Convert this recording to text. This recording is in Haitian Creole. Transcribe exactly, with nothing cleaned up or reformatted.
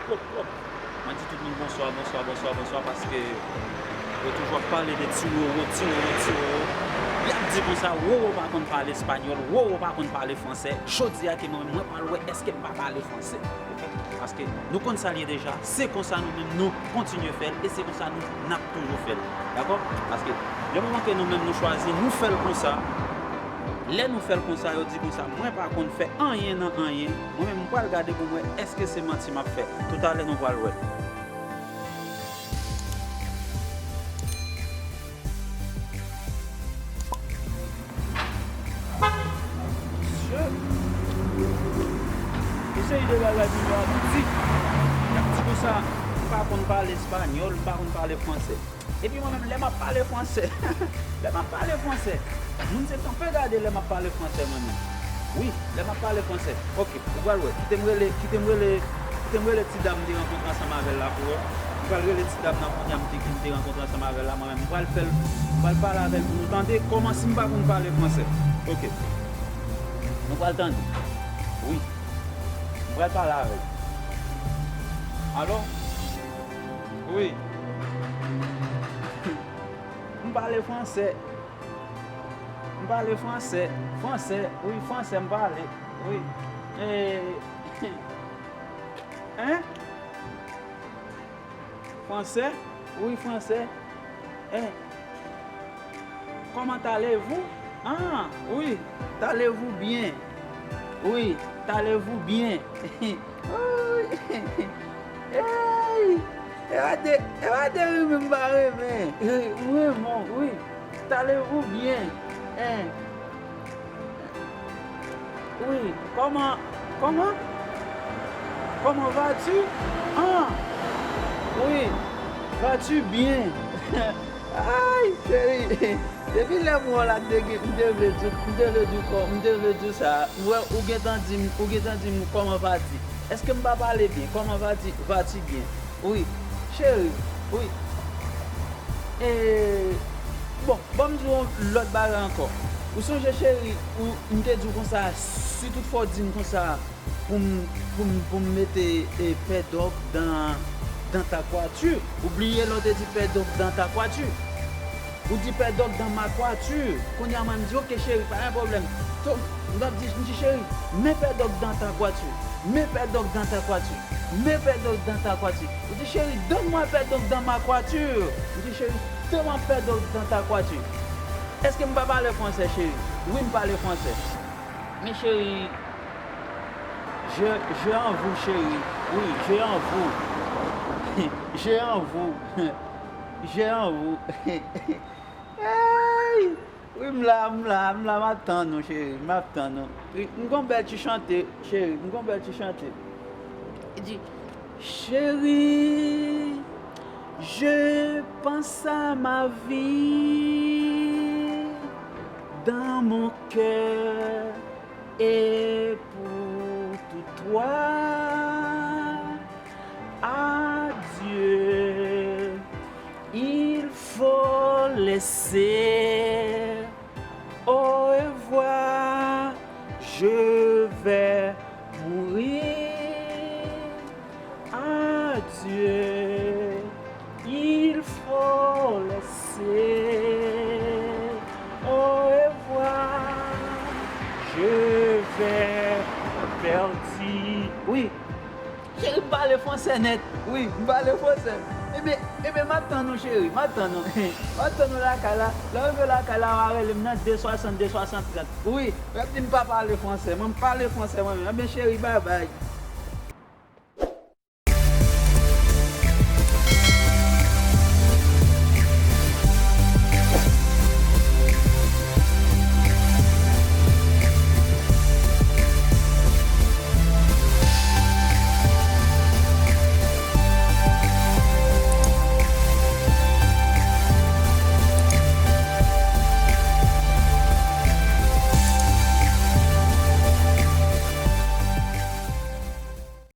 Pwòp, pwòp. Mwen di tout moun bonswa, bonswa, bonswa, bonswa, paske yo toujou ap pale de ti Roro, ti Roro, ti Roro. Y ap di konsa, Roro pa konn pale espanyòl, Roro pa konn pale fransè. Jodi a ke mwen menm, mwen pral wè èske m pa pale fransè. Paske nou konn sa l ye deja, se konsa nou menm nou kontinye fè l, e se konsa nou n ap toujou fè l. Dakò? Paske yon moman ke nou menm nou chwazi, nou fè l konsa. Lè nou fè l konsa, yo di konsa, mwen pa konn fè anyen nan anyen. Mwen menm, m pral gade pou m wè èske se manti m ap fè. Toutalè, nou pral wè. Mesye, yon seri de bagay moun yo ap di. Y ap di konsa, m pa konn pale espanyòl, m pa konn pale fransè. Epi mwen menm, lè m ap pale fransè, lè m ap pale fransè, moun se kanpe gade lè m ap pale fransè mwen menm. Wi, lè m ap pale fransè. Ok, ou pral wè. Kite m rele, kite m rele, kite m rele ti dam m te rankontre ansanm avè l la pou wè. M pral rele ti dam nan kounye a m te, ki m te rankontre ansanm avè l la mwen menm. M pral fè l, m pral pale avè l pou nou tande kòman si m pa konn pale fransè. Ok. Nou pral tande. Wi. M pral pale avè l. Alo? Wi. M pale fransè. M pale fransè. Fransè. Wi, fransè m pale. Wi. E, en? Fransè? Wi, fransè. En? Comment allez-vous? Ah, wi. Allez-vous bien? Wi, allez-vous bien? Ey! E pa de, e pa de ri m pa renmen. Ri, m renmen w, wi. Allez-vous bien? En? Wi, comment, comment? Comment vas-tu? Ah! Wi, vas-tu bien? Ay, cheri, depi lè m wè w la, m te gen, m te vle di, m te vle di kò, m te vle di sa. M wè ou gentan di m, ou gentan di m, comment vas-tu? Èske m pa pale byen? Comment vas-tu? Vas-tu bien? Wi, cheri, wi. E, bon, ban m di w yon lòt bagay ankò. Ou sonje, cheri, ou, m te di w konsa, si toutfwa w di m konsa, pou m, pou m, pou m mete, e, perdre dans, dans ta coiffure. Ou bliye lè w te di perdre dans ta coiffure. Ou di perdre dans ma coiffure. Kounye a mwen m di, ok, cheri, pa gen pwoblèm. To, m t ap di, m di, cheri, mets perdre dans ta coiffure. Mets perdre dans ta coiffure. Mets perdre dans ta coiffure. Ou di, cheri, donne-moi perdre dans ma coiffure. M di, cheri, donne-moi perdre dans ta coiffure. Èske m pa pale fransè, cheri? Wi, m pale fransè. Men cheri, je, je en vous, cheri. Wi, je en vous. Je en vous. Je en vous. Ey! Wi, m la, m la, m la, m ap tann ou, cheri. M ap tann ou. Wi, m gon bèl ti chante, cheri. M gon bèl ti chante. Li di, chérie, je pense à ma vie dans mon cœur et pour tout toi. Adieu, il faut laisser. Au revoir, je vais mourir. Adieu, il faut laisser. Au revoir, je vais partir. Wi. Cheri, m pale fransè nèt. Wi, m pale fransè. Ebyen, ebyen, m ap tann ou, cheri. M ap tann ou. M ap tann ou lakay la. Lè w rive lakay la, w a rele m nan de swasant de swasant trant. Wi, w ap di m pa pale fransè. Mwen, m pale fransè mwen menm. Ebyen, cheri, babay.